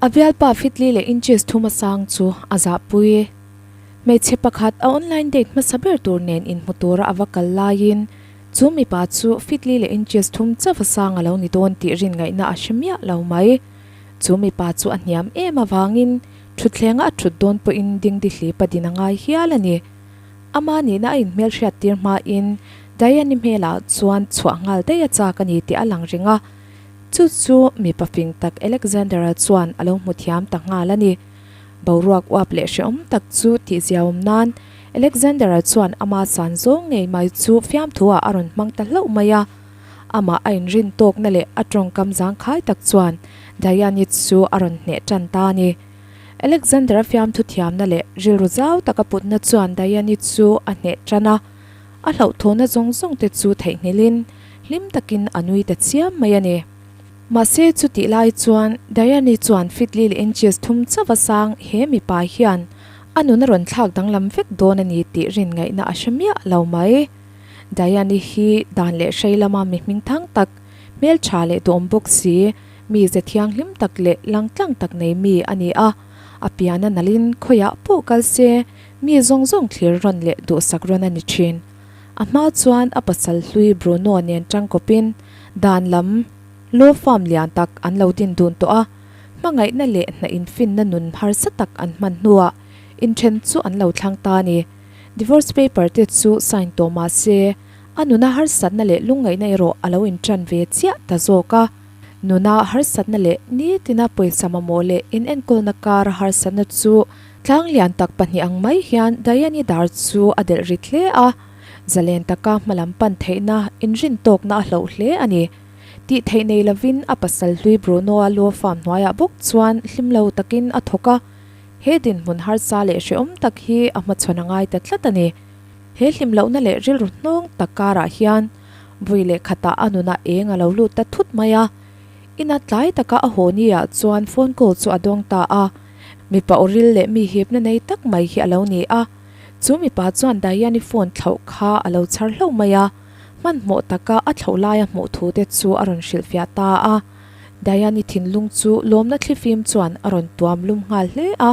A bialpa fitli leh inches thuma sang chu a zahpui. Hmeichhe pakhat a online date hmasa ber tur nen inhmu tura a va kal laiin chu mipa chu fitli leh inches thum chauh a sang a lo ni dawn tih rin ngaihna a hre miah lo mai. Chu mipa chu a hniam em avangin thutthleng a thut dawn pawhin dingdi hlip a din a ngai hial a ni. Ama nihna a inhmelhriat tir hmain Diane-i hmelah chuan chhuah nghal daih a chak a ni tih a lang reng a. Chu chu mipa fing tak Alexander-a chuan a lo hmu thiam ta nghal a ni. Boruak uap leh hrehawm tak chu tihziaawm nan Alexander-a chuan ama san zawng ngei mai chu fiamthu-ah a rawn hmang ta hlauh mai a. Amah a inrin tawkna leh a tawngkam zangkhai tak chuan Diane-i chu a rawn hneh tan ta a ni. Alexander-a fiamthu thiamna leh rilru zau taka putna chuan Diane-i chu a hneh tan a. A hlauhthawhna zawng zawng te chu theihnghilhin hlim takin a nui ta chiam mai a ni. Mahse chutih lai chuan Diane-i chuan Fitli leh inches thum chauh a sang he mipa hian a nun a rawn thlak danglam vek dawn a ni tih rin ngaihna a hre miah lo mai. Diane-i hi dan leh hrei lama mi hming thang tak, hmeltha leh duhawm bawk si, mi ze thianghlim tak leh langtlang tak nei mi a ni a. A pian a nalhin khawiah pawh kal se mi zawng zawng thlir rawn leh duhsak rawn a ni thin. A hma chuan a pasal hlui Bruno nen tangkawpin dan lam law firm lian tak an lo din dun tawh a, hmangaihna leh hna infinna nun harsa tak an hman hnuah inthen chu an lo thlang ta a ni. Divorce paper te chu sign tawh mah se, a nuna harsatna leh lungngaihna erawh a lo intan ve chiah ta zawk a. Nuna harsatna leh nitina pawisa mamawh leh inenkawlna kara harsatna chu Tlang lian tak pahnih ang mai hian Diane-i dar chu a delh rit hle a, zalen taka hmalam pan theihna inrin tawkna a hloh hle a ni. Tih theih nei lovin a pasal hlui Bruno-a law farm hnuaiah bawk chuan hlim lo takin a thawk a, he dinhmun harsa leh hrehawm tak hi a hmachhawn a ngai ta tlat a ni. He hlim lohna leh rilru hnawng tak karah hian vui leh khatah a nunah eng a lo lut ta thut mai a, ina tlai taka a haw ni ah chuan phone call chu a dawng ta a. Mipa awril leh mi hipna nei tak mai hi a lo ni a, chu mipa chuan Diane-i phone thlauh kha a lo chhar hlauh mai a, hmanhmawh taka a thlauh laia hmuh thu te chu a rawn hrilhfiah ta a. Diane-i thinlung chu lawmna thlifim chuan a rawn tuam lum nghal hle a,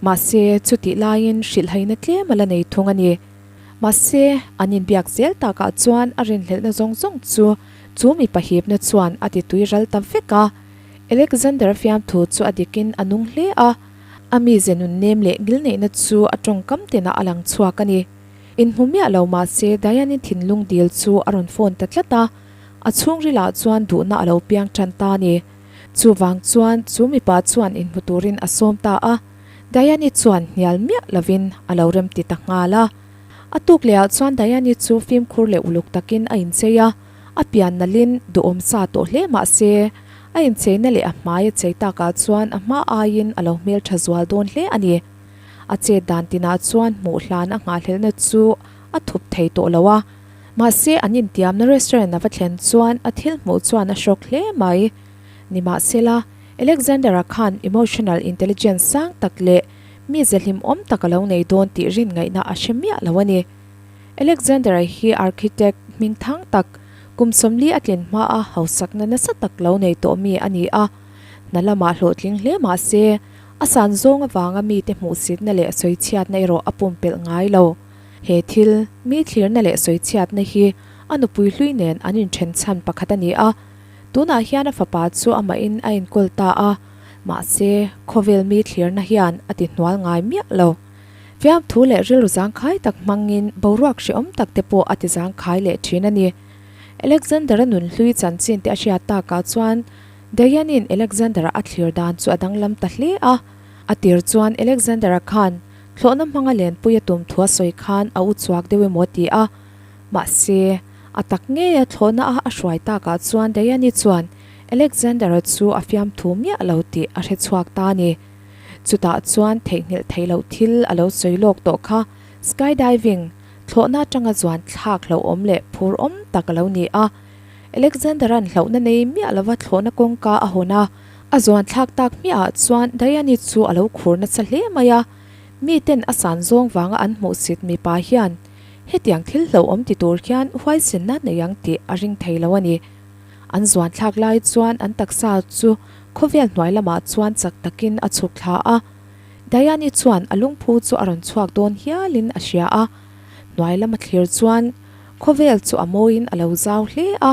mahse chutih laiin hrilhhaina tlem a la nei thung a ni. Mahse, an inbiak zel takah chuan a rinhlelhna zawng zawng chu chu mipa hipna chuan a ti tui ral ta vek a. Alexander fiamthu chu a dikin a nung hle a, a mize nun nem leh ngilneihna chu a tawngkam tenah a lang chhuak a ni. Inhmu miah lo mah se Diane-i thinlung dil chu a rawn phone ta tlat a, a chhungrilah chuan duhna a lo piang tan ta a ni. Chuvang chuan chu mipa chuan inhmu turin a sawm ta a, Diane-i chuan hnial miah lovin a lo remti ta nghal a. A tuk lehah chuan Diane-i chu fimkhur leh uluk takin a inchei a, A pian nalhin duhawm sa tawh hle mah se, a incheina leh a hmai a chei takah chuan a hma aiin a lo hmeltha zual dawn hle a ni. A chet dan tinah chuan hmuh hlan a nghahhlelhna chu a thup thei tawh lo a. Mahse, an intiamna restaurant a va thlen chuan a thil hmuh chuan a hrawk hle mai. Nimahsela, Alexander-a khan emotional intelligence sang tak leh mi zehlimawm tak a lo nei dawn tih rin ngaihna a hre miah lo a ni. Alexander-a hi architect hming thang tak, kum 40 a tlin hmaa hausakna nasa tak lo nei tawh mi a ni a. Hna lamah hlawhtling hle mah se, a san zawng avanga mite hmuhsitna leh sawichhiatna erawh a pumpelh ngai lo. He thil, mi thlirna leh sawichhiatna hi a nupui hlui nen an inthen chhan pakhat a ni a. Tunah hian a fapa chu amahin a enkawl ta a, mahse, khawvel mi thlirna hian a ti hnual ngai miah lo. Fiamthu leh rilru zangkhai tak hmangin boruak hrehawm tak te pawh a ti zangkhai leh thin a ni. Alexander-a nun hlui chanchin te a hriat takah chuan Diane-i'n Alexander-a a thlir dan chu a danglam ta hle a. A tir chuan Alexander-a khan thlawhna hmanga lenpui a tum thu a sawi khan a u chhuak deuh emaw ti a. Mahse, a tak ngeia thlawhna a a hruai takah chuan Diane-i chuan Alexander-a chu a fiamthu miah lo tih a hre chhuak ta a ni. Chutah chuan theihnghilh theih loh thil a lo sawi lawk tawh kha skydiving, thlawhna atanga zuan thlak hlauhawm leh phur awm tak a lo ni a. Alexander-a'n hlauhna nei miah lova thlawhna kawngka a hawn a, a zuan thlak tak hmiahah chuan Diane-i chu a lo khur nasa hle mai a. Miten a san zawng vanga an hmuhsit mipa hian hetiang thil hlauhawm ti tur hian huaisenna nei ang tih a ring thei lo a ni. An zuan thlak lai chuan an taksa chu. khawvel hnuai lamah chuan chak takin a chhuk thla a. Diane-i chuan a lungphu chu a rawn chhuak dawn hialin a hria a. Hnuai lama thlir chuan khawvel chu a mawiin a lo zau hle a.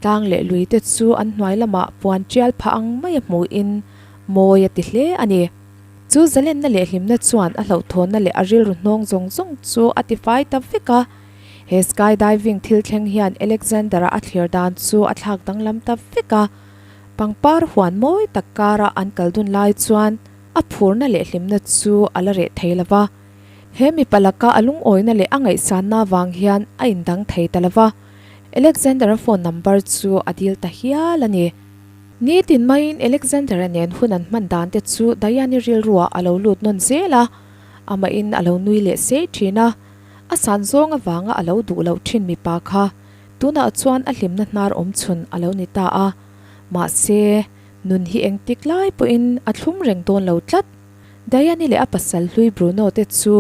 Tlang leh lui te chu an hnuai lamah puan tial phah ang mai a hmuhin mawi a ti hle a ni. Chu zalenna leh hlimna chuan a hlauhthawnna leh a rilru hnawng zawng zawng chu a tifai ta vek a. He sky diving thil thleng hian Alexander-a a thlir dan chu a thlak danglam ta vek a. Pangpar huan mawi tak kara an kal dun lai chuan a phurna leh hlimna chu a la reh thei lo va. He mipa laka a lungawina leh a ngaihsanna vang hian a indang thei ta lo va. Alexander-a phone number chu a dil ta hial a ni. Nitin maiin Alexander-a nen hun an hman dan te chu Diane-i rilruah a lo lut nawn zel a, amahin a lo nui leh sei thin a. A san zawng avanga a lo duh loh thin mipa kha tunah chuan a hlimna hnar awm chhun a lo ni ta a. Mahse, nun hi engtik lai pawhin a thlum reng dawn lo tlat. Diane-i leh a pasal hlui Bruno te chu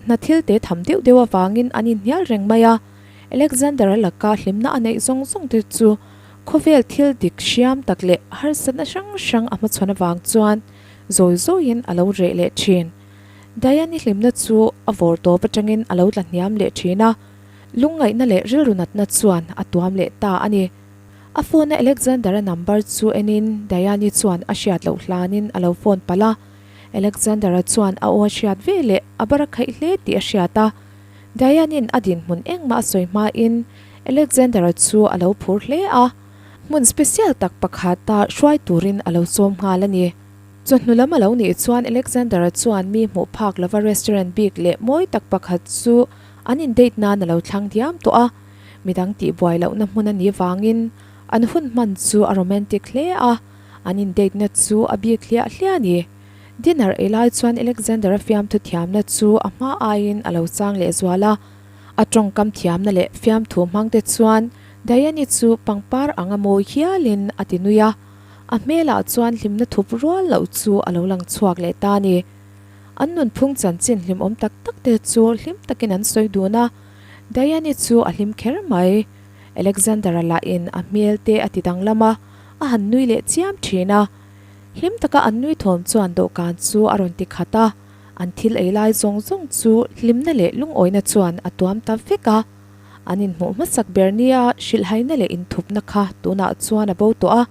hna thil te tham deuh deuh avangin an inhnial reng mai a. Alexander-a laka hlimna a neih zawng zawng te chu khawvel thil dik hriam tak leh harsatna hrang hrang a hmachhawn avang chuan zawi zawiin a lo reh leh thin. Diane-i hlimna chu a vawr tawp atangin a lo tla hniam leh thin a, lungngaihna leh rilru natna chuan a tuam leh ta a ni. A phone-a Alexander-a number chu enin Diane-i chuan a hriat loh hlanin a lo phone palh a, Alexander-a chuan a aw a hriat ve leh a bar a khaih hle tih a hriat a. Diane-in a dinhmun engmah a sawi hmain Alexander-a chu a lo phur hle a, hmun special tak pakhata hruai turin a lo sawm nghal a ni. Chawhnu lam a lo nih chuan Alexander-a chuan mi hmuh phak lova restaurant bik leh mawi tak pakhat chu an in date nan a lo thlang diam tawh a, midang tihbuai lohna hmun a nih vangin an hun hman chu a romantic hle a, an in date na chu a bik hliah hliah a ni. Dinner ei lai chuan Alexander-a fiamthu thiamna chu a hma aiin a lo chang leh zual a, a tawngkam thiamna leh fiamthu hmang te chuan Diane-i chu pangpar anga mawi hialin a ti nui a. A hmelah chuan hlimna thup rual loh chu a lo lang chhuak leh ta a ni. An nunphung chanchin hlimawm tak tak te chu hlim takin an sawi dun a, Diane-i chu a hlim kher mai. Alexander-a lahin a hmel te a ti danglam a, a han nui leh chiam thin a. Hlim taka an nui thawm chuan dawhkan chu a rawn ti khat a, an thil ei lai zawng zawng chu hlimna leh lungawina chuan a tuam ta vek a. An inhmuh hmasak ber nia hrilhhaina leh inthupna kha tunah chuan a bo tawh a,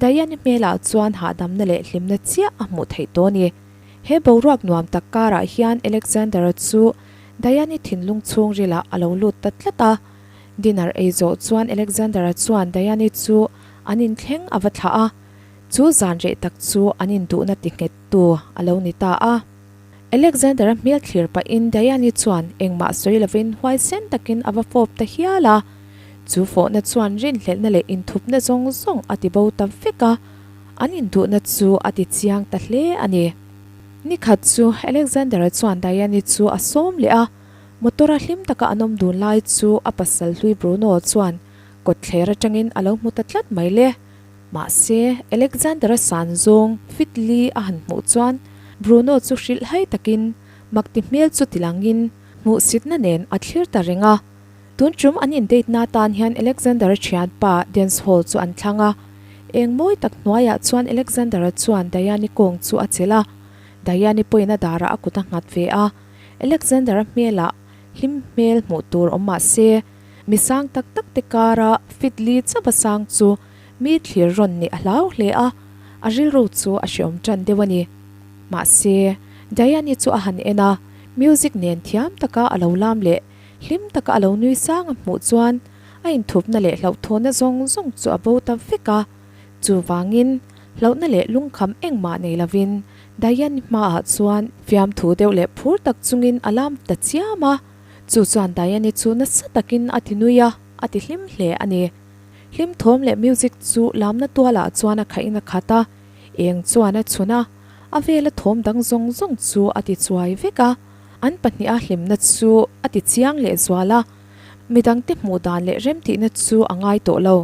Diane-i hmelah chuan hahdamna leh hlimna chiah a hmuh theih tawh a ni. He boruak nuam tak karah hian Alexander-a chu Diane-i thinlung chhungrilah a lo lut ta tlat a. Dinner ei zawh chuan Alexander-a chuan Diane-i chu an inthleng a va thlah a, chu zan reh tak chu an induhna ti nghettu a lo ni ta a. Alexander-a hmel thlir pahin Diane-i chuan engmah sawi lovin huaisen takin a va fawp ta hial a. Chu fawhna chuan rinhlelhna leh inthupna zawng zawng a ti bo ta vek a, an induhna chu a ti chiang ta hle a ni. Nikhat chu Alexander-a chuan Diane-i chu a sawm leh a, motor-a hlim taka an awm dun lai chu a pasal hlui Bruno chuan kawtthler atangin a lo hmu ta tlat mai le. Mahse, Alexander-a san zawng fit li a han hmuh chuan Bruno chu hrilh hai takin makti hmel chu tilangin hmuhsitna nen a thlir ta reng a. Tun tum an in-date na tan hian Alexander-a thianpa dance hall chu an thlang a. Eng mawi tak hnuaiah chuan Alexander-a chuan Diane-i kawng chu a chelh a. Diane-i pawhin a darah a kut a nghat ve a. Alexander-a hmelah hlim hmel hmuh tur awm mah se, mi sang tak tak te kara fit li chauh a sang chu Mi thlir rawn nih a hlau hle a, a rilru chu a hreawm tan deuh a ni. Mahse, Diane-i chu a han en a, music nen thiam taka a lo lam leh hlim taka a lo nui sang a hmuh chuan a inthupna leh hlauhthawnna zawng zawng chu a bo ta vek a. Chuvangin, hlauhna leh lungkham engmah nei lovin Diane-i hmaah chuan fiamthu deuh leh phur tak chungin a lam ta chiam a. Chu chuan Diane-i chu nasa takin a ti nui a, a ti hlim hle a ni. Hlim thawm leh music chu lamna tualah chuan a khaih in a khat a, eng chuan a chhun a, a vela thawm dang zawng zawng chu a ti chuai vek a, an pahniha hlimna chu a ti chiang leh zual a, midangte hmuh dan leh remtihna chu a ngai tawh lo,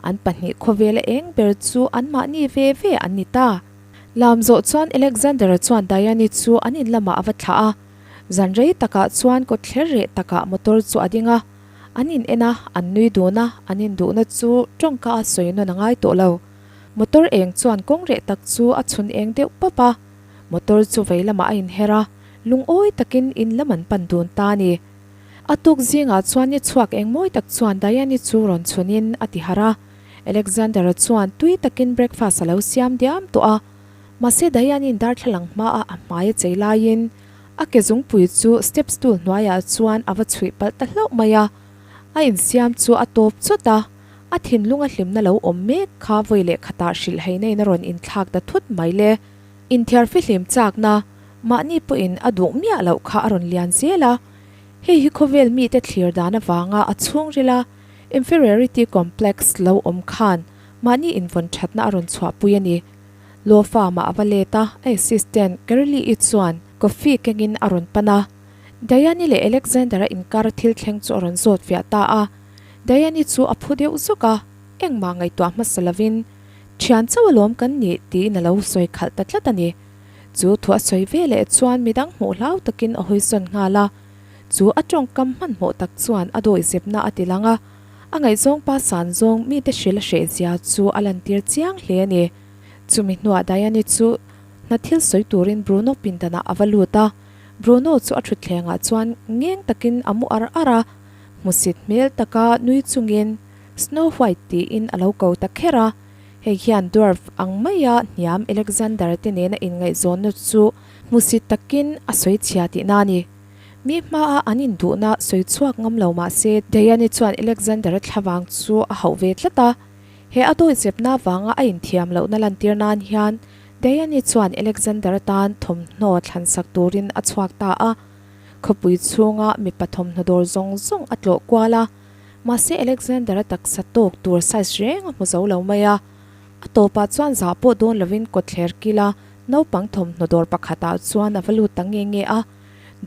an pahnih khawvela eng ber chu anmahni ve ve an ni ta. Lam zawh chuan Alexander-a chuan Diane-i chu an in lamah a va thlah a, zan rei takah chuan kawtthler reh takah motor chu a ding a, An in en a, an nui dun a, an induhna chu tawngka a sawi nawn a ngai tawh lo. Motor eng chuan kawng reh tak chu a chhun eng deuh pap a, motor chu vei lamah a inher a, lungawi takin in lam an pan dun ta a ni. A tuk zingah chuan ni chhuak eng mawi tak chuan Diane-i chu rawn chhunin a ti harh a, Alexander-a chuan tui takin breakfast a lo siam diam tawh a, mahse Diane-i'n darthlalang hmaah a hmai a chei laiin a ke zungpui chu step stool hnuaiah chuan a va chhuih palh ta hlauh mai a, a insiam chu a tawp chawt a. A thinlunga hlimna lo awm mek kha vawi leh khatah hrilh heina in a rawn inthlak ta thut mai le. Inthiar fihlim chakna, mahni pawhin a duh miah loh kha a rawn lian zel a. Hei hi khawvel mite thlir dan avanga a chhungrila inferiority complex lo awm khan mahni invawn thatna a rawn chhuahpui a ni. Law farm-ah a va let a, a assistant Carolee-i chuan coffee kengin a rawn pan a. Diane-i leh Alexander-a inkar thil thleng chu a rawn zawt fiah ta a. Diane-i chu a phu deuh zawk a, engmah ngaihtuah hmasa lovin, Thian chauh alawm kan nih, tiin a lo sawi khalh ta tlat a ni. Chu thu a sawi ve leh chuan midang hmuh hlau takin a hawisawn nghal a. Chu a tawngkam hmanhmawh tak chuan a dawihzepna a ti lang a, a ngaihzawng pa san zawng mite hrilh a hreh zia chu a lantir chiang hle a ni. Chumi hnuah Diane-i chu hna thil sawi turin Bruno pindanah a va lut a, Bruno chu a thutthlengah chuan ngeng takin a mu ar ar a. Hmusit hmel taka nui chungin Snow White tiin a lo ko ta kher a, hei hian dwarf ang maia hniam Alexander te nena inngaihzawnna chu hmusit takin a sawi chhia tihna a ni. Mi hmaa an induhna sawi chhuak ngam lo mah se Diane chuan Alexander-a thlavang chu a hauh ve tlat a, he a dawihzepna vanga a inthiam lohna lantir nan hian Diane chuan Alexander-a tan thawmhnaw thlansak turin a chhuak ta a. Khawpui chhunga mipa thawmhnaw dawr zawng zawng a tlawh kual a, mahse Alexander-a taksa tawk tur size reng a hmu zo lo mai a. A tawpah chuan zah pawh dawn lovin kawtthler kila naupang thawmhnaw dawr pakhatah chuan a va lut ta nge nge a.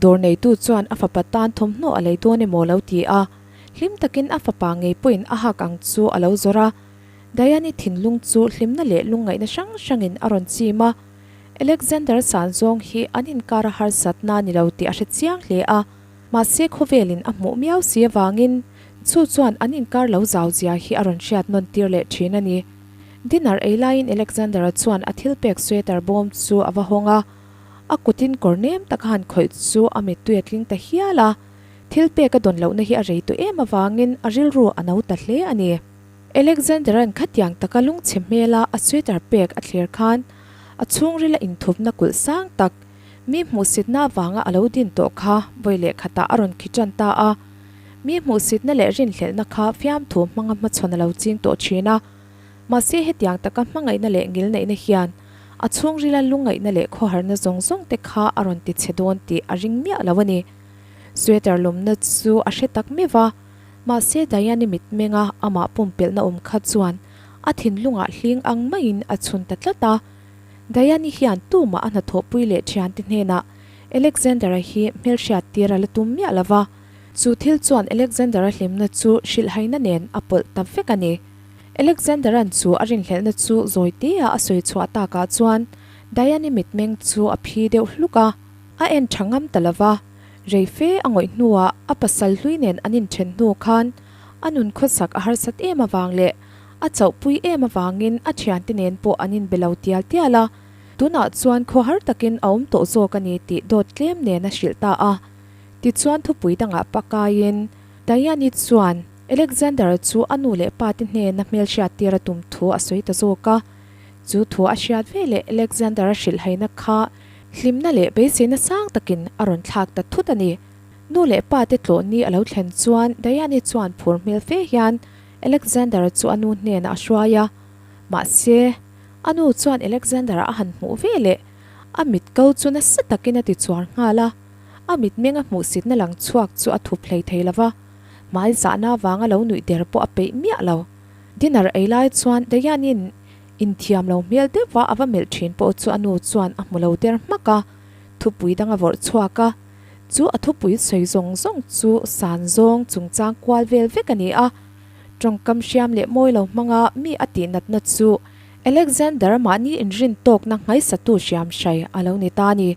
Dawr neitu chuan a fapa tan thawmhnaw a lei dawn emaw lo ti a, hlim takin a fapa ngei pawhin a hak ang chu a lo zawrh a. Diane-i thinlung chu hlimna leh lungngaihna hrang hrangin a rawn chim a. Alexander san zawng hi an inkar a harsatna ni lo tih a hre chiang hle a, mahse khawvelin a hmuh miau si avangin chu chuan an inkar lo zau zia hi a rawn hriat nawn tir leh thin a ni. Dinner ei laiin Alexander-a chuan a thil pek sweater bawm chu a va hawng a, a kutin kawr nem taka han khawih chu a mittui a tling ta hial a, thil pek a dawn lohna hi a rei tawh em avangin a rilru a no ta hle a ni. Alexander-a'n khatiang taka lungchhe hmela a sweater pek a thlir khan a chhungrila inthupna kulh sang tak, mi hmuhsitna avanga a lo din tawh kha vawi leh khatah a rawn khi tan ta a. Mi hmuhsitna leh rinhlelhna kha fiamthu hmanga hmachhawn a lo ching tawh thin a. Mahse hetiang taka hmangaihna leh ngilneihna hian a chhungrila lungngaihna leh khawharna zawng zawng te kha a rawn ti chhe dawn tih a ring miah lo a ni. Sweater lawmna chu a hre tak meuh va, mahse Diane-i mitmenga amah pumpelhna awm kha chuan a thinlungah hling ang maiin a chhun ta tlat a. Diane-i hian tumah a hnathawhpui leh thiante hnenah Alexander-a hi hmelhriat tir a la tum miah lo va, chu thil chuan Alexander-a hlimna chu hrilhhaina nen a pawlh ta vek a ni. Alexander-a'n chu a rinhlelhna chu zawi tea a sawi chhuah takah chuan Diane-i mitmeng chu a phi deuh hluk a, a en tha ngam ta lo va. Rei fe a ngawih hnuah a pasal hlui nen an inthen hnu khan a nun khawsak a harsat em avang leh A chauhpui em avangin a thiante nen pawh an inbe lo tial tial a, tunah chuan khawhar takin a awm tawh zawk a ni tih dawt tlem nen a hrilh ta a. Tichuan thupui dangah pakaiin Diane-i chuan Alexander-a chu a nu leh pa te hnena hmelhriattir a tum thu a sawi ta zawk a. Chu thu a hriat veleh Alexander-a hrilhhaina kha hlimna leh beiseina sang takin a rawn thlak ta thut a ni. Nu leh pa te tlawh ni a lo thlen chuan Diane-i chuan phur hmel fe hian Alexander-a chu a nu hnenah a hruai a, mahse, a nu chuan Alexander-a a han hmuh ve leh a mit ko chu nasa takin a ti chuar nghal a, a mitmeng a hmuhsitna lang chhuak chu a thup hlei thei lo va, hmai zahna avanga lo nuih der pawh a peih miah lo. Dinner ei lai chuan Diane-in inthiam lo hmel deuhva a va melh thin pawh chu a nu chuan a hmu lo der hmak a, thupui dang a vawrh chhuak a. Chu a thupui sawi zawng zawng chu san zawng chungchang kual vel vek a ni a, tawngkam hriam leh mawi lo hmanga mi a tih natna chu Alexander mahni inrin tawkna nghaisatu hriam hrai a lo ni ta a ni.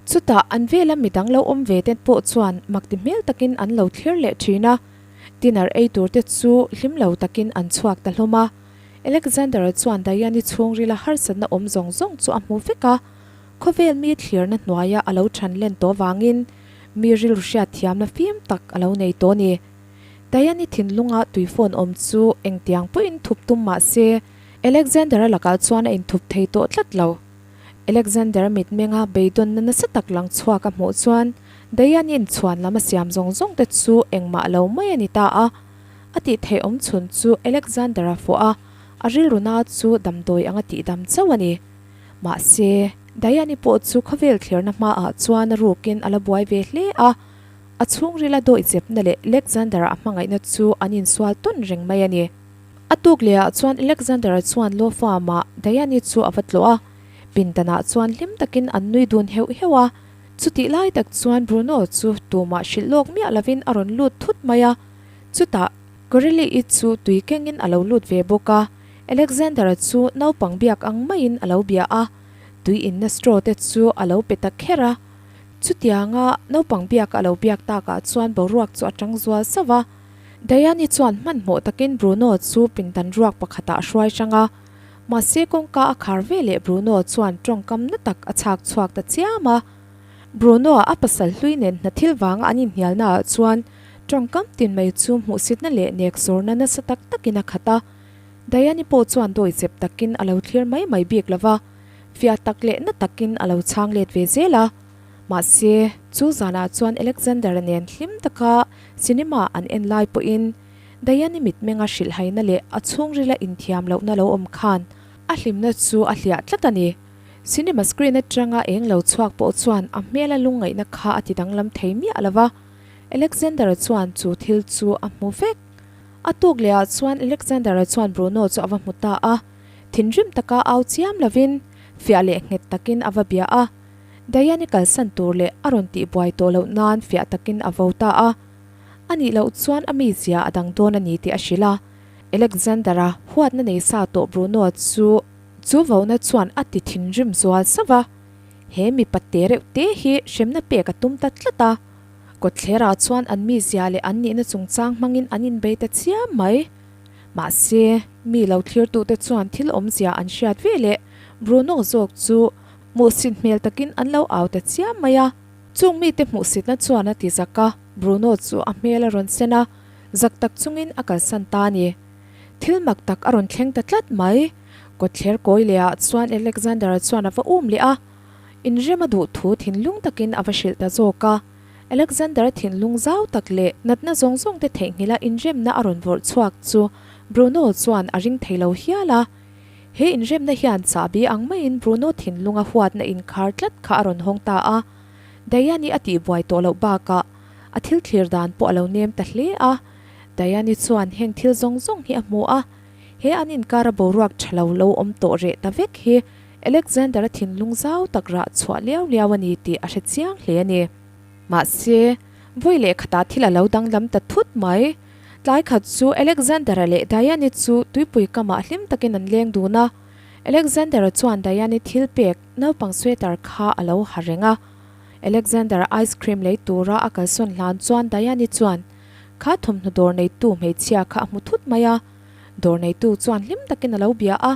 Chutah an vela midang lo awm ve te pawh chuan makti hmel takin an lo thlir leh thin a, dinner ei tur te chu hlim lo takin an chhuak ta hlawm a. Alexander-a chuan Diane-i chhungrila harsatna awm zawng zawng chu a hmu vek a, khawvel mi thlirna hnuaia a lo ṭhan len tawh vangin mi rilru hriatthiamna fim tak a lo nei tawh a ni. Diane-i thinlunga tui phone awm chu engtiang pawhin thup tum mah se, Alexander-a lakah chuan a inthup thei tawh tlat lo. Alexander-a mitmenga beidawnna nasa tak lang chhuak a hmuh chuan Diane-i'n chhuan lam a siam zawng zawng te chu engmah lo mai a ni ta a. A tih theih awm chhun chu Alexander-a fawh a, a rilruna chu damdawi anga tihdam chauh a ni. Mahse, Diane-i pawh chu khawvel thlirna hmaah chuan a rukin a la buai ve hle a. A chhungrila dawihzepna leh Alexander-a a hmangaihna chu an insual tawn reng mai a ni. A tuk lehah chuan Alexander-a chuan law farm-ah Diane-i chu a va tlawh a, pindanah chuan hlim takin an nui dun heuh heuh a. Chutih lai tak chuan Bruno chu tumah hrilh lawk miah lovin a rawn lut thut mai a. Chutah, Coralie-i chu tui kengin a lo lut ve bawk a, Alexander-a chu naupang biak ang maiin a lo bia a, tui inna straw te chu a lo pe ta kher a. Chutianga naupang biak a lo biak takah chuan boruak chu a tang zual sauh a. Diane-i chuan hmanhmawh takin Bruno chu pindan ruak pakhatah a hruai hrang a. Mahse kawngka a khar ve leh Bruno chuan tawngkam na tak a chhak chhuak ta chiam a. Bruno-a a pasal hlui nen hna thil vanga an inhnialnaah chuan tawngkam tin mai chu hmuhsitna leh nek zawrna nasa tak takin a khat a. Diane-i pawh chuan dawihzep takin a lo thlir mai mai bik lo va, fiah tak leh na takin a lo chhang let ve zel a. Mahse, chu zanah chuan Alexander-a nen hlim taka cinema an en lai pawhin Diane-i mitmenga hrilhhaina leh a chhungrila inthiam lohna lo awm khan a hlimna chu a hliah tlat a ni. Cinema screen atanga eng lo chhuak pawh chuan a hmela lungngaihna kha a ti danglam thei miah lo va, Alexander-a chuan chu thil chu a hmu vek. A tuk lehah chuan Alexander-a chuan Bruno chu a va hmu ta a, thinrim taka au chiam lovin fiah leh nghet takin a va bia a. Diane-i kalsan tur leh a rawn tihbuai tawh loh nan fiah takin a vo ta a. A nih loh chuan a mizia a dang dawn a ni tih a hrilh a. Alexander-a huatna nei sa tawh Bruno chu chu vona chuan a ti thinrim zual sauh va. He mipa te reuh te hi hremna pek a tum ta tlat a. Kawtthlerah chuan an mizia leh an nihna chungchang hmangin an inbei ta chiam mai. Mahse, mi lo thlirtute chuan thil awmzia an hriat ve leh Bruno zawk chu Hmuhsit hmel takin an lo au ta chiam mai a, chung mite hmuhsitna chuan a ti zak a, Bruno chu a hmel a rawn sen a, zak tak chungin a kalsan ta a ni. Thil mak tak a rawn thleng ta tlat mai. Kawtthler kawi lehah chuan Alexander-a chuan a va um leh a, inrem a duh thu thinlung takin a va hrilh ta zawk a. Alexander-a thinlung zau tak leh natna zawng zawng te theihnghilha inremna a rawn vawrh chhuak chu Bruno chuan a ring thei lo hial a. He inremna hian chahbi ang maiin Bruno thinlunga huatna inkhar tlat kha a rawn hawng ta a. Diane-i a tihbuai tawh loh bakah a thil thlir dan pawh a lo nem ta hle a. Diane-i chuan heng thil zawng zawng hi a hmu a, he an inkara boruak tha lo lo awm tawh reh ta vek hi Alexander-a thinlung zau tak rah chhuah liau liau a ni tih a hre chiang hle a ni. Mahse, vawi leh khatah thil a lo danglam ta thut mai. Tlai khat chu Alexander-a leh Diane-i chu tuipui kamah hlim takin an leng dun a. Alexander-a chuan Diane-i thil pek naupang sweater kha a lo ha reng a. Alexander-a ice cream lei tura a kalsawn hlan chuan Diane-i chuan kha thawmhnaw dawr neitu hmeichhia kha a hmu thut mai a. Dawr neitu chuan hlim takin a lo bia a,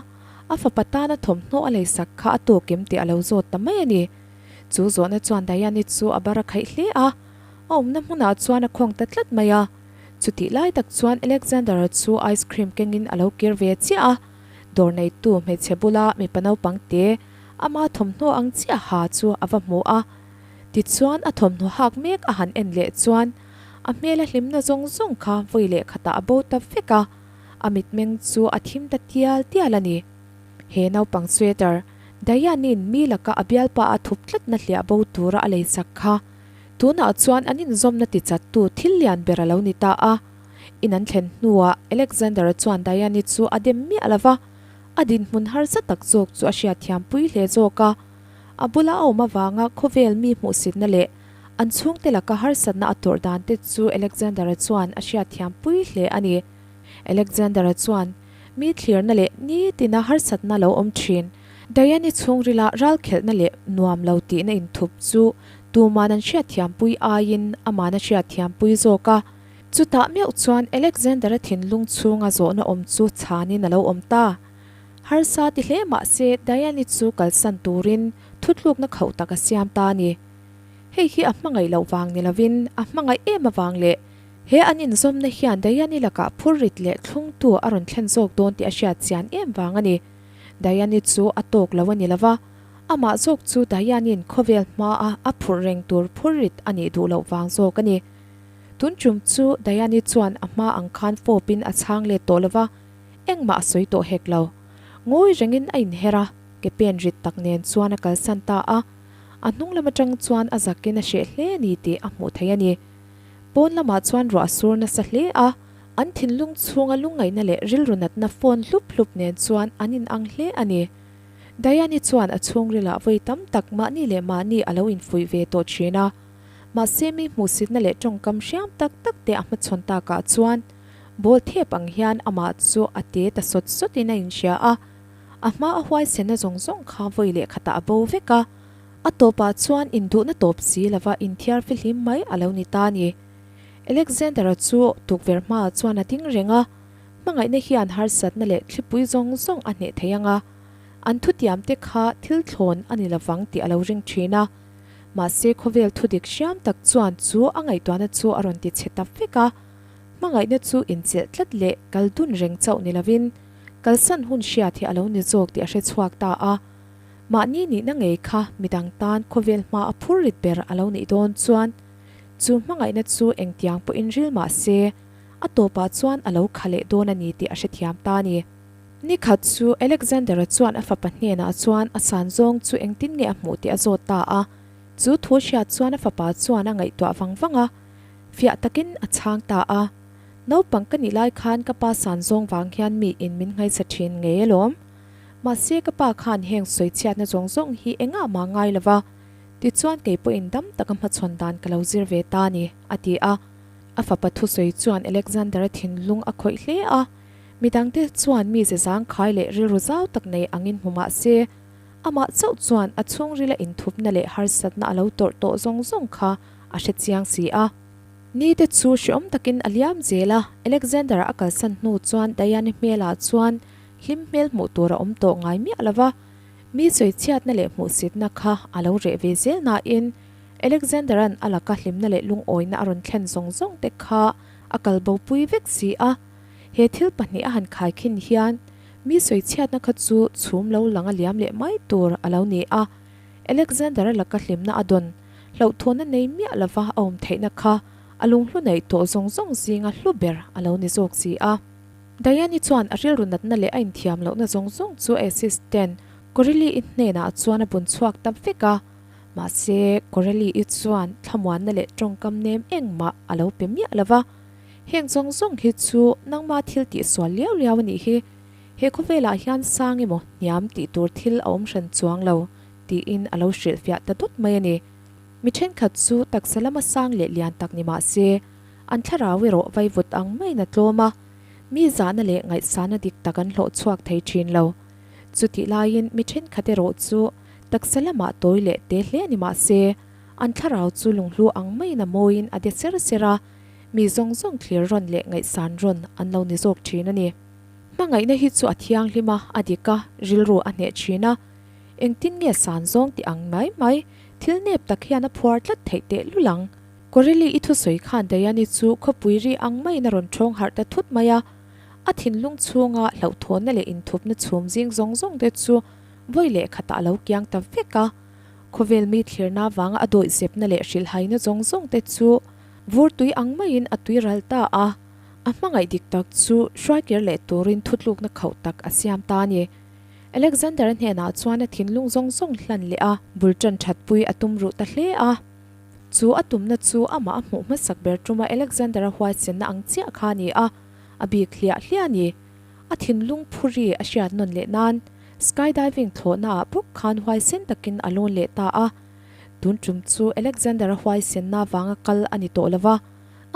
a fapa tana thawmhnaw a leisak kha a tawk em tih a lo zawt ta mai a ni. Chu zawhna chuan Diane-i chu a bar a khaih hle a, a awmna hmunah chuan a khawng ta tlat mai a. Chutih lai tak chuan Alexander-a chu ice cream kengin a lo kir ve chiah a, dawr neitu hmeichhe bula mipa naupang te ama thawmhnaw ang chiah ha chu a va hmu a. Tichuan a thawmhnaw hak mek a han en leh chuan a hmela hlimna zawng zawng kha vawi leh khatah a bo ta vek a, a mitmeng chu a thim ta tial tial a ni. He naupang sweater, Diane-i'n mi laka a bialpa a thup tlatna hliah bo tura a leisak kha Tunah chuan an inzawmna tichattu thil lian ber a lo ni ta a. In an thlen hnuah Alexander-a chuan Diane-i chu a dem miah lo va, a dinhmun harsa tak zawk chu a hriatthiampui hle zawk a. A bula a awm avanga khawvel mi hmuhsitna leh an chhungte laka harsatna a tawrh dan te chu Alexander-a chuan a hriatthiampui hle a ni. Alexander-a chuan mi thlirna leh nitina harsatna lo awm thin. Diane-i chhungrila ralkhelhna leh nuam lo tihna inthup chu tuman an hriatthiampui aiin aman a hriatthiampui zawk a. Chutah meuh chuan Alexander-a thinlung chhunga zawhna awm chu chhanin a lo awm ta. Harsa ti hle mah se Diane-i chu kalsan turin thutlukna khauh tak a siam ta a ni. Hei hi a hmangaih loh vang ni lovin a hmangaih em avang leh he an inzawmna hian Diane-i lakah phurrit leh thlungtu a rawn thlen zawk dawn tih a hriat chian em vang a ni. Diane-i chu a tawk lo a ni lova, amah zawk chu Diane-i'n khawvel hmaa a phurh reng tur phurrit a nih duh loh vang zawk a ni. Tun tum chu Diane-i chuan a hma ang khan fawpin a chhang let tawh lova, engmah a sawi tawh hek lo. Ngawi rengin a inher a, ke pen rit tak nen chuan a kalsan ta a. A hnung lam atang chuan a zakin a hreh hle a ni tih a hmuh theih a ni. Pawn lamah chuan ruah a sur nasa hle a, an thinlung chhunga lungngaihna leh rilru natna phone hlup hlup nen chuan an inang hle a ni. Diane-i chuan a chhungrilah vawi tam tak mahni leh mahni a lo infuih ve tawh thin a. Mahse mi hmuhsitna leh tawngkam hriam tak tak te a hmachhawn takah chuan ball thep ang hian amah chu a te ta sawt sawtin a inhria a, a hma a huaisenna zawng zawng kha vawi leh khatah a bo vek a, a tawpah chuan induhna tawp si lova inthiar fihlim mai a lo ni ta a ni. Alexander-a chu tukverh hmaah chuan a ding reng a, hmangaihna hian harsatna leh thlipui zawng zawng a hneh thei ang a, an thutiam te kha thil thlawn a ni lovang tih a lo ring thin a. Mahse khawvel thudik hriam tak chuan chu a ngaihtuahna chu a rawn ti chhe ta vek a, hmangaihna chu inchelh tlat leh kal dun reng chauh ni lovin kalsan hun hriat hi a lo ni zawk tih a hre chhuak ta a. Mahni nihna ngei kha midang tan khawvel hma a phur rit ber a lo nih dawn chuan chu hmangaihna chu engtiang pawhin ril mah se a tawpah chuan a lo kha leh dawn a ni tih a hrethiam ta a ni. Ni khat chu Alexander-a chuan a fapa hnenah chuan a san zawng chu engtin nge a hmuh tih a zawt ta a. Chu thu hriat chuan a fapa chuan a ngaihtuah vang vang a, fiah takin a chhang ta a. Naupang ka nih lai khan ka pa san zawng vang hian mi in min ngaihsa thin ngei alawm. Mahse ka pa khan heng sawi chhiatna zawng zawng hi engah mah ngai lo va, tichuan kei pawhin dam taka hmachhawn dan ka lo zir ve ta a ni, a ti a. A fapa thusawi chuan Alexander-a thinlung a khawih hle a. Midangte chuan mi ze zangkhai leh rilru zau tak nei angin hmu mah se, amah chauh chuan a chhungrila inthupna leh harsatna a lo tawrh tawh zawng zawng kha a hre chiang si a. Nite chu hreawm takin a liam zel a, Alexander a kalsan hnu chuan Diane hmelah chuan hlim hmel hmuh tur a awm tawh ngai miah lo va, mi sawichhiatna leh hmuhsitna kha a lo reh ve zel nain Alexander-a'n a laka hlimna leh lungawina a rawn thlen zawng zawng te kha a kalbopui vek si a. He thil pahnih a han khaikhin hian mi sawichhiatna kha chu chhum lo lang a liam leh mai tur a lo ni a. Alexander-a laka hlimna a dawn hlauhthawnna nei miah lova a awm theihna kha a lunghlu neih tawh zawng zawng zinga hlu ber a lo ni zawk si a. Diane-i chuan a rilru natna leh a inthiam lohna zawng zawng chu a assistant Coralie-i hnenah chuan a bun chhuak ta vek a. Mahse, Coralie-i chuan thlamuanna leh tawngkam nem engmah a lo pe miah lova. Heng zawng zawng hi chu nangma thil tih sual liau liau a nih hi. He khawvelah hian sang emaw hniam tih tur thil a awm hran chuang lo, tiin a lo hrilhfiah ta dawt mai a ni. Mi thenkhat chu taksa lama sang leh lian tak ni mah se, an thlarau erawh vaivut ang maiin a tlawm a, mi zahna leh ngaihsana dik tak an hlawh chhuak thei thin lo. Chutih laiin mi thenkhat erawh chu taksa lamah tawi leh te hle ni mah se, an thlarau chu lunghlu ang maiin a mawiin a de ser ser a, Mi zawng zawng thlir rawn leh ngaihsan rawn an lo ni zawk thin a ni. Hmangaihna hi chu a thianghlim a, a dik a, rilru a hneh thin a. Engtin nge san zawng tih ang mai mai, thil nep tak hian a phuar tlat theih teh lul ang. Coralie i thusawi khan Diane-i chu khawpui ri ang maiin a rawn ṭhawng harh ta thut mai a. A thinlung chhunga hlauhthawnna leh inthupna chhum zing zawng zawng te chu vawi leh khatah a lo kiang ta vek a. Khawvel mi thlirna vanga a dawihzepna leh hrilhhaina zawng zawng te chu Vur tui ang maiin a tui ral ta a, a hmangaih dik tak chu hruaikir leh turin thutlukna khauh tak a siam ta a ni. Alexander-a hnenah chuan a thinlung zawng zawng hlan leh a bul ṭan ṭhatpui a tum ruh ta hle a. Chu a tumna chu amah a hmuh hmasak ber ṭuma Alexander-a huaisenna ang chiah kha a ni a, a bik hliah hliah a ni. A thinlung phuri a hriat nawn leh nan skydiving thlawhnaah bawk khan huaisen takin a lawn leh ta a. Tun tum chu Alexander-a huaisenna vanga kal a ni tawh lo va,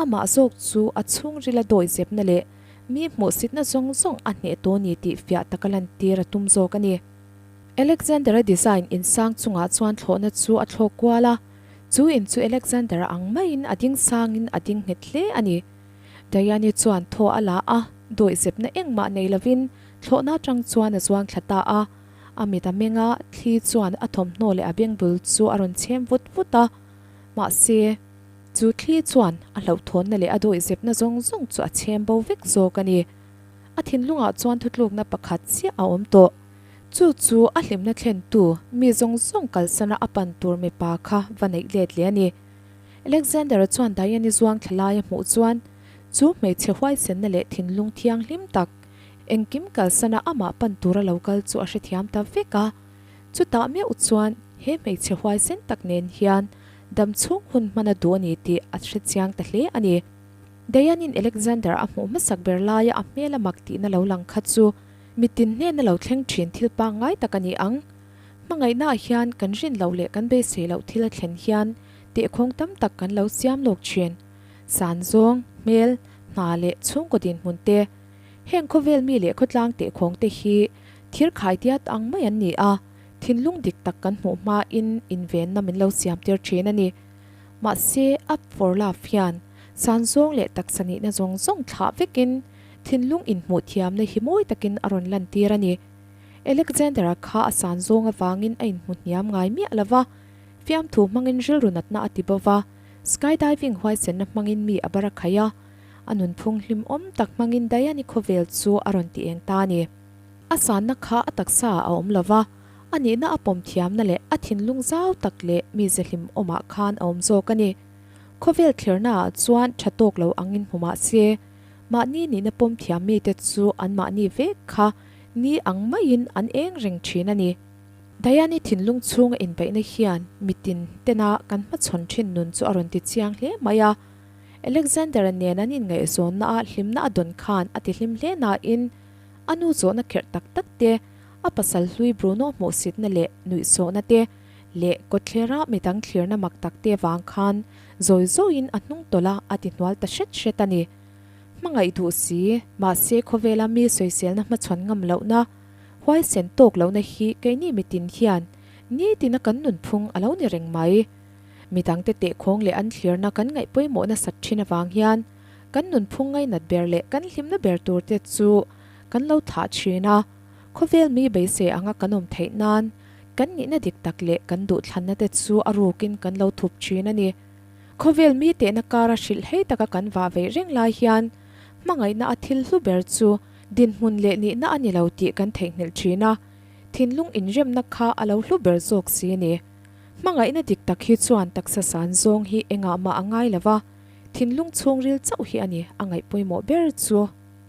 amah zawk chu a chhungrila dawihzepna leh mi hmuhsitna zawng zawng a hneh tawh ni tih fiah taka lantir a tum zawk a ni. Alexander-a design in sang chungah chuan thlawhna chu a thlawk kual a, chu in chu Alexander-a ang maiin a ding sangin a ding nghet hle a ni. Diane-i chuan thaw a la a, dawihzepna engmah nei lovin thlawhna atang chuan a zuang thla ta a. A mit a meng a, thli chuan a thawmhnaw leh a bengbul chu a rawn chhem vut vut a. Mahse, chu thli chuan a hlauhthawnna leh a dawihzepna zawng zawng chu a chhem bo vek zawk a ni. A thinlungah chuan thutlukna pakhat chiah a awm tawh. Chu chu a hlimna thlentu mi zawng zawng kalsana a pan tur mipa kha va neih let leh a ni. Alexander-a chuan Diane-i zuang thla lai a hmuh chuan chu hmeichhe huaisenna leh thinlung thianghlim tak engkim kalsana amah pan tura lo kal chu a hrethiam ta vek a. Chutah meuh chuan he hmeichhe huaisen tak nen hian damchhung hun hman a duh a ni tih a hrechiang ta hle a ni. Diane-in Alexander a hmuh hmasak ber laia a hmel a mak tihna lo lang kha chu mitin hnena lo thleng thin thil pangngai tak a ni ang. Hmangaihnaah hian kan rin loh leh kan beisei loh thil a thlen hian tehkhawng tam tak kan lo siam lawk thin. San zawng, hmel, hna leh chhungkaw dinhmun te, heng khawvel mi leh khawtlang tehkhawng te hi thir khai diat ang mai an ni a, thinlung dik tak kan hmuh hmain invenna min lo siam tir thin a ni. Mahse, Up for Love hian san zawng leh taksa nihna zawng zawng thlah vekin thinlung inhmuh thiamna hi mawi takin a rawn lantir a ni. Alexander-a kha a san zawng avangin a inhmu hniam ngai miah lo va, fiamthu hmangin rilru natna a ti bo va, skydiving huaisenna hmangin mi a bar a khaih a, a nunphung hlimawm tak hmangin Diane-i khawvel chu a rawn ti eng ta a ni. A sanna kha a taksa ah a awm lo va, a nihna a pawm thiamna leh a thinlung zau tak leh mize hlimawmah khan a awm zawk a ni. Khawvel thlirnaah chuan tha tawk lo angin hmu mah se, mahni nihna pawm thiam mite chu anmahni vek kha Ni ang maiin an eng reng thin a ni. Diane-i thinlung chhunga inbeihna hian mitin tena kan hmachhawn thin nun chu a rawn ti chiang hle mai a. Alexander-a nen an inngaihzawnna ah hlimna a dawn khan a ti hlim hle nain a nu zawhna kherh tak tak te, a pasal hlui Bruno hmuhsitna leh nuihsawhna te, leh kawtthlera midang thlirna mak tak te vang khan zawi zawiin a hnung tawlh a, a ti hnual ta hret hret a ni. Hmangaih duh si, mahse khawvela mi sawiselna hmachhawn ngam lohna, huaisen tawk lohna hi keini mitin hian nitina kan nunphung a lo ni reng mai. Midangte tehkhawng leh an thlirna kan ngaih pawimawh nasat thin avang hian kan nunphung ngainat ber leh kan hlimna ber turte chu kan lo thlah thin a, khawvel mi beisei anga kan awm theih nan kan nihna dik tak leh kan duhthlanna te chu a rukin kan lo thup thin a ni. Khawvel mi tehna kara hrilh hei taka kan vah veih reng lai hian hmangaihna a thil hlu ber chu dinhmun leh nihna a ni lo tih kan theihnghilh thin a, thinlung inremna kha a lo hlu ber zawk si a ni. Hmangaihna dik tak hi chuan taksa san zawng hi engah mah a ngai lo va, thinlung chhungril chauh hi a ni a ngaih pawimawh ber chu.